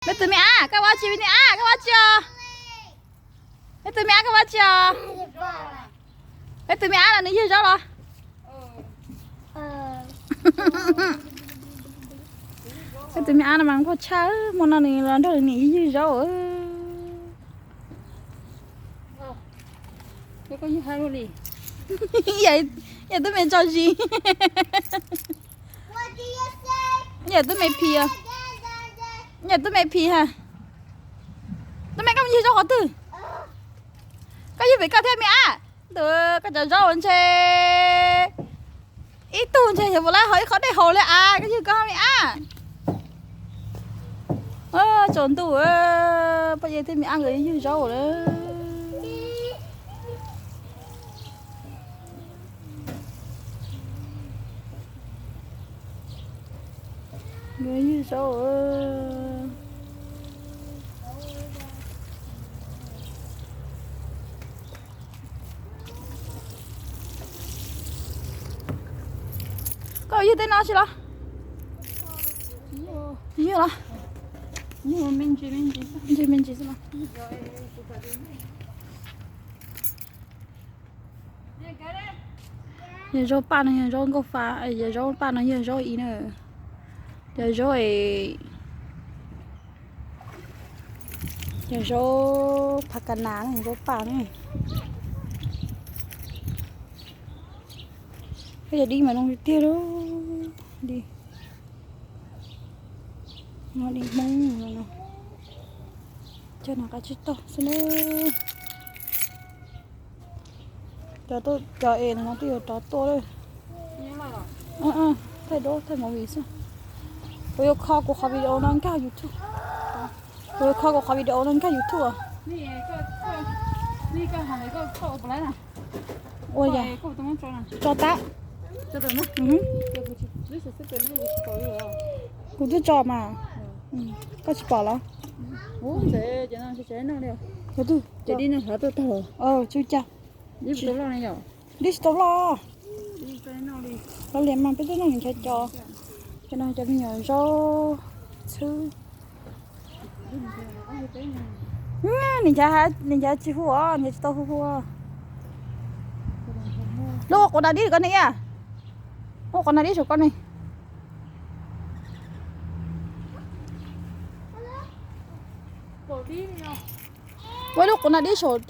Peb tus me ab, koj ua tsi me ab, koj ua tsi os? Peb tus me ab, koj ua tsi os? Peb tus me ab los nws ywg zaub los? Peb tus me ab no mas nquag tshaj, hmo no nws los nrog nws niam ywg zaub. Yog tub me tso zis. Yog tub me phis, yog tub me phis ha. Tub me, koj mus ywg zaub qhov twg? Koj ywg pem koj thiab me ab. Ntuj, koj cov zaub ntshe ib tug ntshe yuav mus lab hau ib qho dej haus li as, koj ywg koj me ab. Tsaus ntuj, poj yawg thiab me ab nkawd ywg zaub lawm. Nkawd ywg zaub. Koj ywg tej no tsis los? Ywg los? Ntsis me ntsis xwb los. Yog zaub paj no yog zaub nkauj fa, yog zaub paj no yog zaub i na. Yog zaub, yog zaub pha ka nas na, zaub paj na. Koj yog dib mas zoo tiag lauj. Dib, dib Hmoob no. Cov no qab tsib taug xwb na. Cov es no twb yuav rov tuaj lawm. Thaij duab thaij movie xwb. Kuv yuav kho kuv qhov video no nkag YouTube. Kuv yuav kho kuv qhov video no nkag YouTube. Ua yog tso tab. Kuv twb tso mas. Koj tsis pom los? Kuv twb, tsis cas. Dib tsis tau loj. Loj lias mas peb twb noj nws nchav cov. Cov no cov me nyuam zaub txhwb. Nws nchav, nws nchav tsis hu os, nws tsis tau hu hu. Lub ua quav nas dib koj ne, ua quav nas dib saum koj ne. Ua lub quav nas dib saum, ob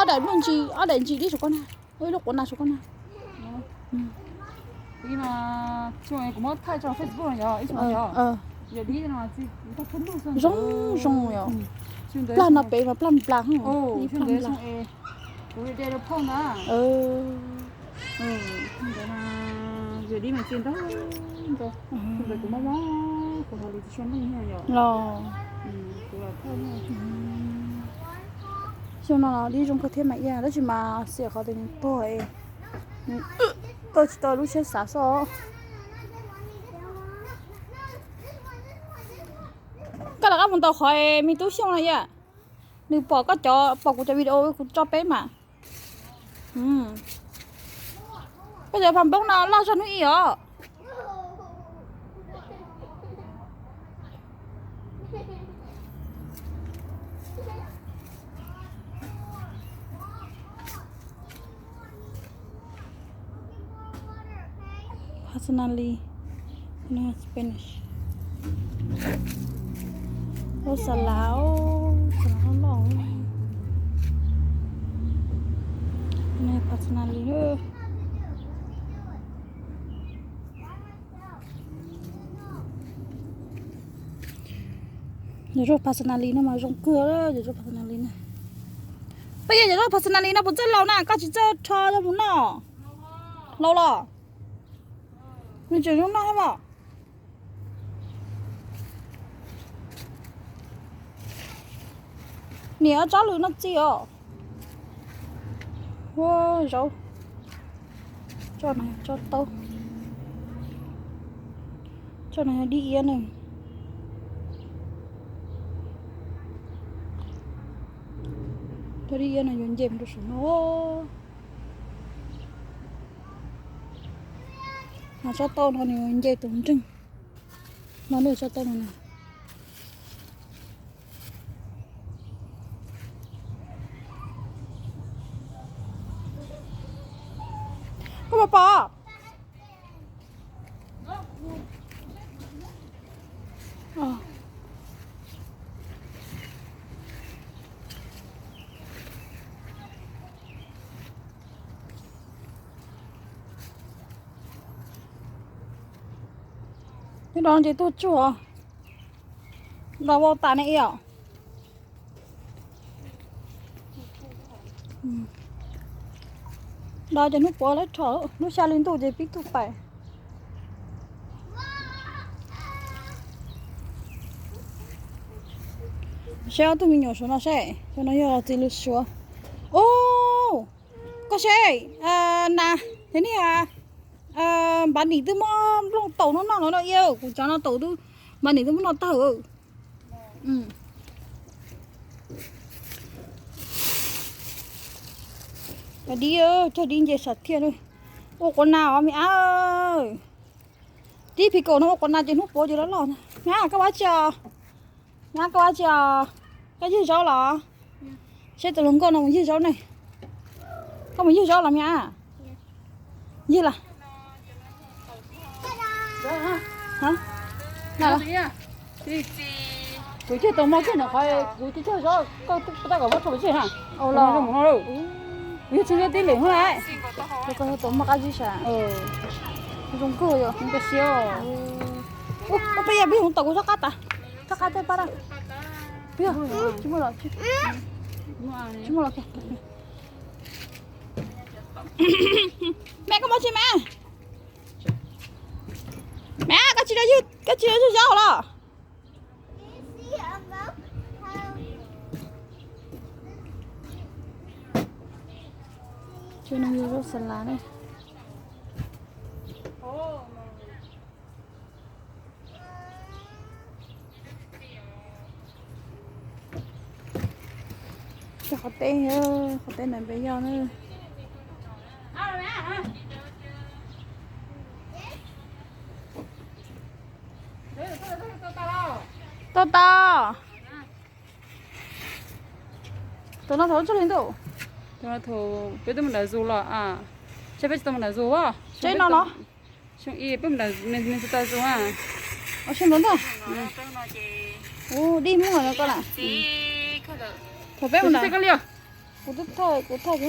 daim nplooj ntsis, ob daim ntsis dib saum koj na. Ua ib lub quav nas saum koj na. Zoo zoo yom. Plag no pem mas plag nplas. Los, xyoo no los dib zoo kawg thiab mas ib yam, tab sis mas xiam qhov tias nws tuag, tuag tsis tau lub siab xav xwb. Koj lam koj mus ntaus qhov me tub Xyooj no yom, nws pom koj cov, pom kuv cov video kuv tso peb mas. Koj cov pham npoob no loj zog hnub ib os. Personally, no Spanish. Ua xav lav, xav lav loj loj. Personally. Yog zaub personally no mas zoo kawg, yog zaub personally na. Peb yog zaub personally no puas txawj laus na, koj tsis txawj rho yog mus noj. Laus los. Nws tseem zoo noj thiab os. Niam tsob lws no txi os. Ua zaub. Tso no, tso taub. Tso no yog dib iab na. Cov dib iab no yuav nce mus rau saum no. Mas tsob taub no nws nce tus nreeg. No nws tsob taub no na. Pom. Nyob no ces tuaj tsuag. Los vau tas ne ib os. Los cov hnub puav lawv rho, lub xya li ntuj ces pib tuaj pais. Saib ob tug me nyuam suav no saib, cov no yog txiv lws suav. Ub, koj saib, na, cov niag npav nim twb muab nplooj taus no noj no no iab, kuv cov no taus twb, npav nim twb muab noj tag. Cog dib, cog dib nce sam thiaj. Ua quav na os me ab. Tib phim kaum no ua quav na ces hnub puav ces loj loj. Me ab, koj ua tsi os? Me ab, koj ua tsi os? Koj ywg zaub los? Saib tus hluas nkauj no mus ywg zaub ne. Koj mus ywg zaub los me ab? Ywg los. Kuv cog tau mog, cog ntawm qhov kuv cog zaub, koj tab kom muab rho pes tseg na. Los mus no lauj. Kuv yog tsis yog tib lwm hov lawm. Koj yog tau mog qab zib sas. Zoo nkauj yom. Koj siab. Ub, peb yog peb hov tau kuv txhob qab tas. Txhob qab tej pab da. Peb yog tsis muaj los, tsis muaj los. Me, koj muaj tsis me? Me, koj tsis, koj tsis ywg zaub los? Zaub xas las ne. Cog qhov teb, qhov teb ntawm peb yog na. Tau tau. Tus no thaum txog li ntuj. Tus no thaum peb twb mus nram zos los a. Saib peb tsis tau mus nram zos a. Tsev no los? Xyoo ib peb mus nram, nws tsis tau zos a. Xyoo ntawd ntag. Ub, dib muag no koj na. Thaum peb mus nram. Kuv twb thawj, kuv thawj.